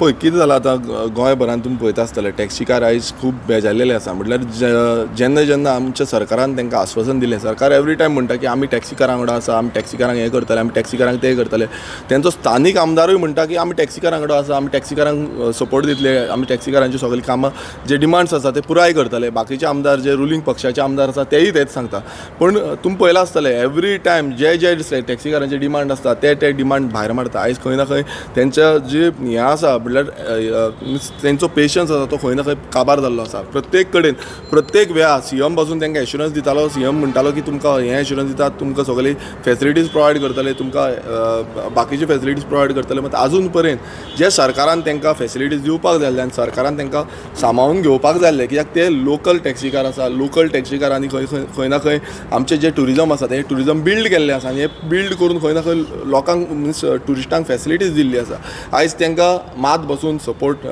पळय कितें जालां, आतां गोंयभरान तुमी पळयता आसतले, टॅक्सीकार आयज खूब बेजारलेले आसा. म्हटल्यार जेन्ना जेन्ना आमच्या सरकारान तांकां आस्वासन दिलें, सरकार एवरी टायम म्हणटा की आमी टॅक्सीकारां वांगडा आसा, आमी टॅक्सीकारांक हें करतले, आमी टॅक्सीकारांक तें करतले. तेंचो स्थानीक आमदारूय म्हणटा की आमी टॅक्सीकारां वांगडा आसा, आमी टॅक्सीकारांक सपोर्ट दितले, आमी टॅक्सीकारांची सगळीं कामां, जे डिमांड्स आसा ते पुराय करतले. बाकीचे आमदार, जे रुलींग पक्षाचे आमदार आसा, तेय तेच सांगता. पूण तुमी पळयलां आसतलें, एवरी टायम जे जे टॅक्सीकारांचे डिमांड आसता ते ते डिमांड भायर मारता. आयज खंय ना खंय तेंच्या जे हें आसा, म्हणल्यार मिन्स तेंचो पेशन्स आसा तो खंय ना खंय काबार जाल्लो आसा. प्रत्येक कडेन, प्रत्येक वेळा सीएम पासून तांकां एश्युरन्स दितालो. सीएम म्हणटालो की तुमकां हें एश्युरन्स दितात, तुमकां सगळी फेसिलिटीज प्रोवायड करतले, तुमकां बाकीचे फेसिलिटीज प्रोवायड करतले. मात आजून पर्यंत जे सरकारान तांकां फेसिलिटीज दिवपाक जाय आसले आनी सरकारान तांकां सांबाळून घेवपाक जाय आसलें, कित्याक ते लोकल टॅक्सीकार आसा. लोकल टॅक्सीकारांनी खंय खंय खंय ना खंय आमचें जें ट्युरिजम आसा तें ट्युरिजम बिल्ड केल्लें आसा आनी हें बिल्ड करून खंय ना खंय लोकांक, मिन्स ट्युरिस्टांक फेसिलिटीज दिल्ली आसा. आयज तांकां मात बसून सपोर्ट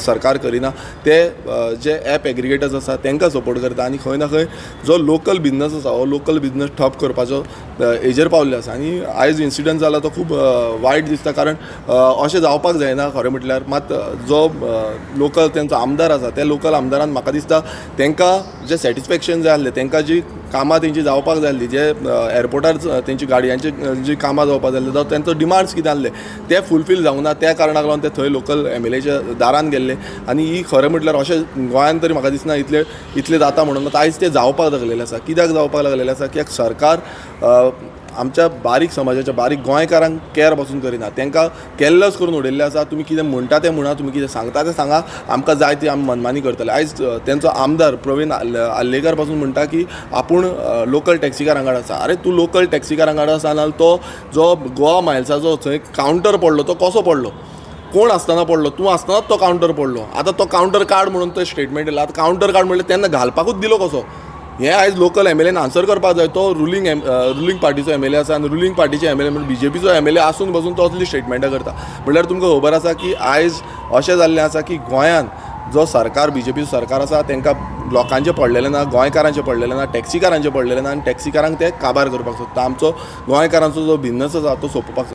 सरकार करिना. ते जे एप एग्रिगेटर्स आसा तांकां सपोर्ट करता आनी खंय ना खंय जो लोकल बिजनस आसा हो लोकल बिजनस ठप करपाचो हेजेर पावल्ले आसा. आनी आयज इन्सिडंट जाला तो खूब वायट दिसता, कारण अशें जावपाक जायना खरें म्हटल्यार. मात जो लोकल तेंचो आमदार आसा, त्या लोकल आमदारान म्हाका दिसता तांकां जें सॅटिस्फॅक्शन जाय आसलें, तांकां जी कामां तेंची जावपाक जाय आसली, जे एअरपोर्टार तेंची गाडयांची जी कामां जावपाक जाय आसली, जावं तेंचो डिमांड्स कितें आसले ते फुलफील जावंक ना. त्या कारणाक लागून ते थंय लोकल एमएलएच्या दारान गेल्ले. आनी ही खरें म्हटल्यार अशें गोंयान तरी म्हाका दिसना इतले इतले जाता म्हणून. मात आयज ते जावपाक लागलेले आसा. कित्याक जावपाक लागलेले आसा? कित्याक सरकार आमच्या बारीक समाजाच्या, बारीक गोंयकारांक कॅर पासून करिना. तांकां कॅरलेस करून उडयल्लें आसा. तुमी कितें म्हणटा तें म्हणा, तुमी कितें सांगता तें सांगा, आमकां जाय ती आमी मनमानी करतले. आयज तेंचो आमदार प्रवीण आर्लेकर पासून म्हणटा की आपूण लोकल टॅक्सीकारां वांगडा आसा. आरे, तूं लोकल टॅक्सीकारां वांगडा आसा नाल्यार तो जो गोवा मायल्साचो थंय कावंटर पडलो तो कसो पडलो? कोण आसतना पडलो? तूं आसतनाच तो कावंटर पडलो. आतां तो कावंटर काड म्हणून तो स्टेटमेंट दिला. आतां कावंटर काड म्हणल्यार तेन्ना घालपाकूच दिलो कसो? हें आयज लोकल एमएलएन आन्सर करपाक जाय. तो रुलींग पार्टीचो एमएलए आसा आनी रुलींग पार्टीचे एमएलए म्हणजे बीजेपीचो एमएलए आसून बसून तो असली स्टेटमेंटां करता म्हणल्यार तुमकां खबर आसा की आयज अशें जाल्लें आसा की गोंयांत जो सरकार, बीजेपीचो सरकार आसा, तांकां लोकांचें पडलेलें ना, गोंयकारांचें पडलेलें ना, टॅक्सीकारांचें पडलेलें ना आनी टॅक्सीकारांक ते काबार करपाक सोदता. आमचो गोंयकारांचो जो बिजनस आसा तो सोंपोवपाक सोदता.